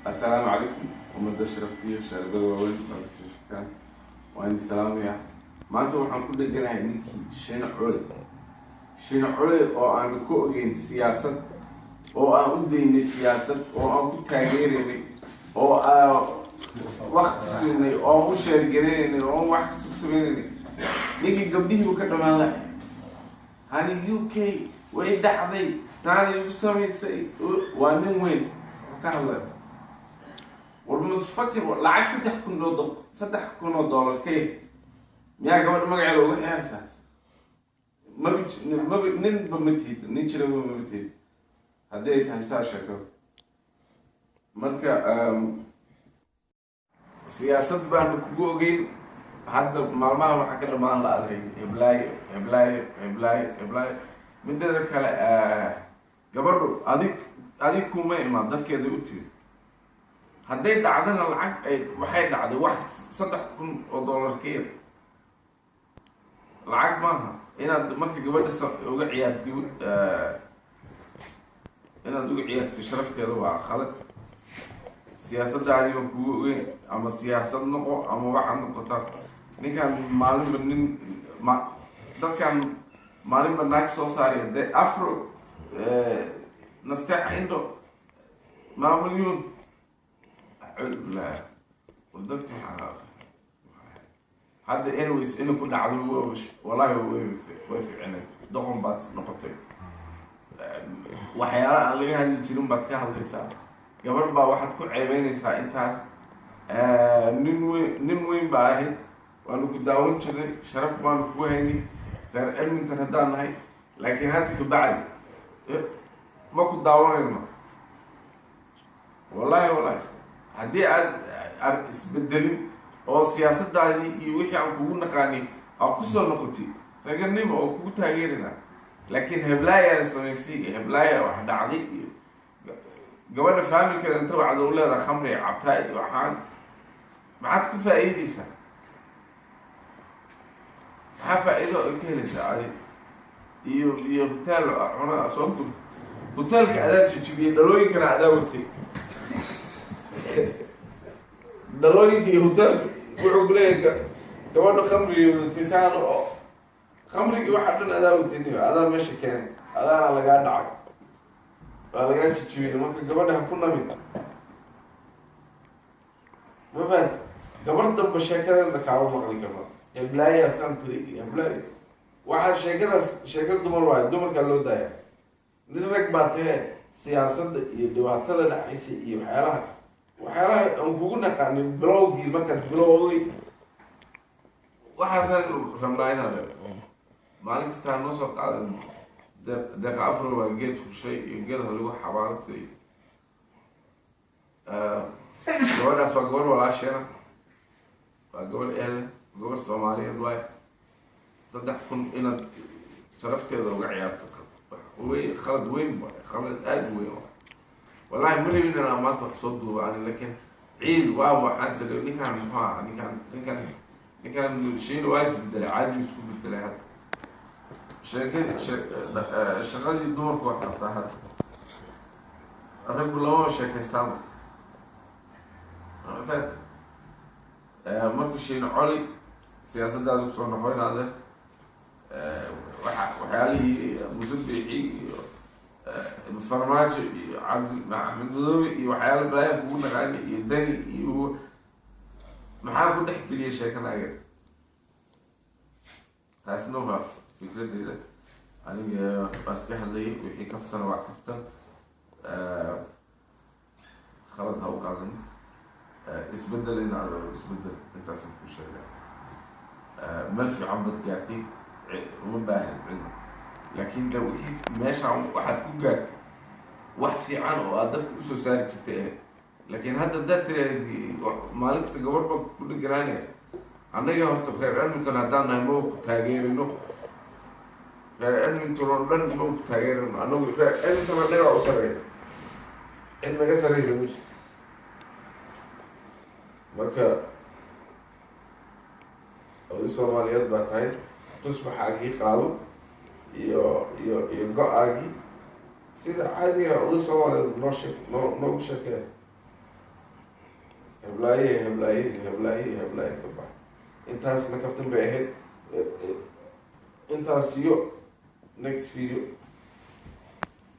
Assalaamu calaykum, ummadda sharaftiyo shaaribada waaweyn baa kasoo shegtaan. Waa idin salaamaya. Maanta waxaan ku dheganahay ninkii Shiina Culey, Shiina Culey oo aan ku ogeyn siyaasad, oo aan u daynay siyaasad, oo aan ku taageeraynay, oo aan wakti siinay, oo aan u sheergaraynay, oo aan wax kasta ku sameynaynay. Ninkii gabdhihii buu ka dhamaan lahay. Hani UK way dhacday, saanay igu samaysay. Waa nin weyn wuxuu ka hadlaya. War masfakir, lacag 3,000 oo $3,000 ka yar miyaa gabadha magaceeda uga ciyaaraysaa? Maba maba ninba ma tihid, nin jiraba maba tihid haddii ay tahay saa sheekada. Marka siyaasad baanu kugu ogeyn. Hadda maalmaha waxaa ka dhamaan la-aday heblaayo, heblaayo, heblaayo, heblaayo. Mideeda kale, gabadhu adig kuma imaan, dadkeeda u timid. Hadday dhacdana lacag ay waxay dhacday wax $3,000 ka yar lacag maaha. Inaad marka gabadha uga ciyaartay, inaad uga ciyaartay sharafteeda waa khalad. Siyaasaddaadii baan kugu ogeyn. Ama siyaasad noqo ama waxaad noqotaa. Ninkan maalinba nin ma dadkan maalinba naag soo saaraya de, Afro, Nasteexa Indo, Maamulyuun. Acuudu billah. War dadka maxaa hadda? Anyways, inay ku dhacdo wallahi way ficinayd. Doqon baad noqotay, waxyaala aan laga hadli jirin baad ka hadlaysaa. Gabar baa waxaad ku ceebeynaysaa intaas. Nin weyn, nin weyn baa ahayd, waanu ku daawan jirnay, sharaf baanu kugu haynay reer Edmonton haddaan nahay. Laakiin hadda kabacdi ma ku daawanayno. Wallahi, wallahi, haddii aad isbedelin oo siyaasadaadii iyo wixii aan kugu naqaanay aad kusoo noqotay, raganimo oo kugu taageerina. Laakiin heblaaya samaysay iyo heblaaya wax dhacday iyo gabadha faamilkeeda inta wacda u leedaha khamri cabtaa iyo waxaan, maxaad ku faa-iideysaa? Maxaa faa-iido ay ka helaysaa adi iyo hotel cuna soo gubta? Hotelka adaa jijibiyey, dhalooyinkana adaa watay, dhalooyinka iyo hotelka. Wuxuu ku leeyahay gabadha khamrigii wadatay saan oo khamrigii waxaa dhan adaa watay. Niyo adaa meesha keenay, adaana lagaa dhacay, waa lagaa jijibiyey. Marka gabadha ha ku nabin, ma fahanti? Gabar damba sheekadeeda kaama maqli karno. Heblaaya saan tiri iyo heblaaya waxaa, sheekadaas sheekada dumar waayo, dumarkaa loo daaya. Nin rag baa tahee, siyaasadda iyo dhibaatada dhacaysa iyo waxyaalaha aan kugu naqaanin bilowgii markaad bilowday, waxaasaan rabnaa inaad maalin kastaa noo soo qaadan. Deeqa Afro waa geed fushay iyo geedha lagu xabaalatay. Gabadhaas waa gabar walaasheena, waa gabar ehle, gabar Soomaaliyeed waay. 3,000 inaad sharafteeda uga ciyaarto wey khalad weyn waay, khalad aada u weyn waay. Wallahi ma rabin inaan maanta wax soo duuba ani, laakiin ciil waa waxaan sala. Ninkaan muxuu ahaa? Ninkaan Shiina waa isbedelay, caadi isku bedelay. Hadda sheekadii shaqadii dumarku wax qabtaa, hadda raggu lamama sheekaystaanba. Fahat? Marka Shiina Coli, siyaasadaada kusoo noqonaade. Waxa waxyaalihii Musabixi iyo Farmaajo iyo Cabdi Axmed Madoobe iyo waxyaala balaaya kugu naqaani iyo Dani iyo maxaa ku dhex geliyay sheekanaaga? Taasna waa fikradeyda. Aniga waa iska hadlayay. Wixii kaftan waa kaftan, khalad ha u qaadan. Isbedel in aad isbedel, intaasaan ku sheega. Meel fiican baad gaartay, uma baahan cilmi, laakiin de wixii meeshaan waxaad ku gaartay wax fiican oo aad dadka usoo saari jirtay ahayd. Laakiin hadda haddaad tiraahdi maalin kasta gabar baa ku dheganaanaya, annaga horta reer Edmonton haddaan nahay maba ku taageerino. Reer Edmonton oo dhan maba ku taageerino. Annagu reer Edmonton annagaa u sareeya, cid naga sareysa ma jirto. Marka oday Soomaaliyeed baa tahay, tusbaxaagii qaado iyo go-aagii sida caadiga oday Soomaaliyeed noo sheek noo noogu sheekeeya. Heblaaye, heblaaye, heblaaye, heblaaye ka bax. Intaasna kaftan bay ahayd. Intaas iyo next video.